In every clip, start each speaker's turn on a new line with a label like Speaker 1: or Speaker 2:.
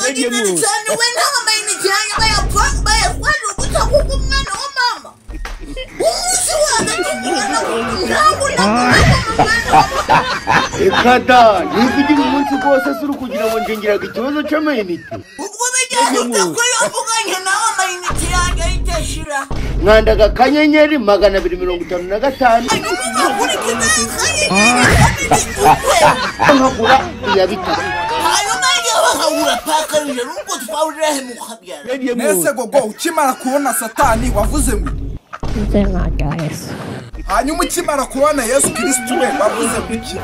Speaker 1: Magana 5 we nta amayinite yanjye bayapfa bayatwara uguta kuko umwana wa mama umunsi wa hagati umwana ntabwo ndakubona.
Speaker 2: Reka da, niba ugira umunsi rwose si uri kugira ngo ngengeraga ikibazo cy'amayinite.
Speaker 1: Ubwo bijyanye ko iyo mvuganye nawe amayinite yanjye ahita ashira.
Speaker 2: Nkandaga akanyenyeri 255
Speaker 1: ugakurikiza akanyenyeri
Speaker 2: nkagura iya bitatu.
Speaker 1: Hanyuma igihe bakagura paka y'ijana ubwo twahurira he mukabyara.
Speaker 3: Nese gogo ukimara kubona Satani wavuze ngo
Speaker 4: Izina rya Yesu.
Speaker 3: Hanyuma ukimara kubona Yesu Kristo we wavuze ngo iki?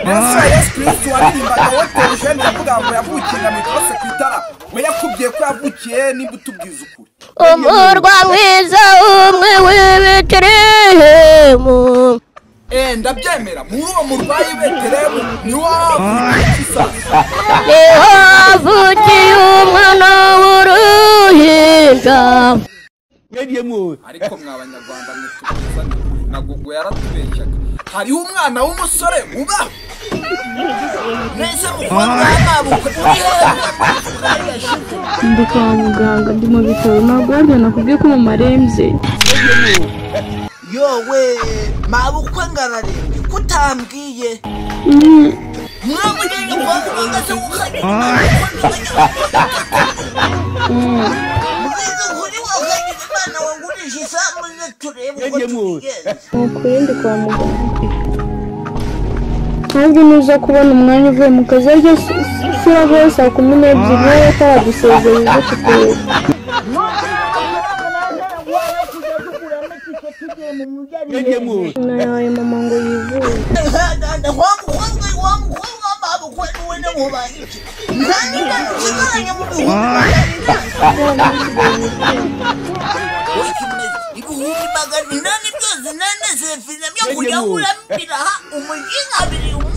Speaker 3: Nese Yesu Kristo waririmbaga we Theogene yavuga ngo yavukiye na mikose ku itara, we yakubwiye ko yavukiye nimba utubwiza ukuri.
Speaker 4: Umurwa mwiza umwe w'i Betelehemu.
Speaker 3: Ndabyemera muri uwo murwayi Betelehemu niwo wavukiye Kisasa.
Speaker 4: Niho havukiye umwana w'uruhinja.
Speaker 3: Ariko mwa Banyarwanda mwe tubwizane ukuri, na gogo yaratubeshyaga. Hariho umwana w'umusore uba
Speaker 1: Mbese mukobwa w'amabukwe uri hehe?
Speaker 5: Ndi kwa muganga, ndi mu bitaro, ntabwo harya nakubwiye ko mama arembye.
Speaker 1: Yowe mabukwe ngararembye kutambwiye. Mwamugenge kwa muganga se ukagira Imana kuri wakagira Imana wangurisha isambu ze turebe uko tubigenza.
Speaker 5: Ni ukuri ndi kwa muganga. Ntabwo nuza kubona umwanya uvuye mu kazi aryo siravayo saa 12 niba bataradusezerera uze kutureba. Nayahaye mama ngo yivuze.
Speaker 1: 800 byose nanezefina byo kujya kurambira umuginga abiri umunsi.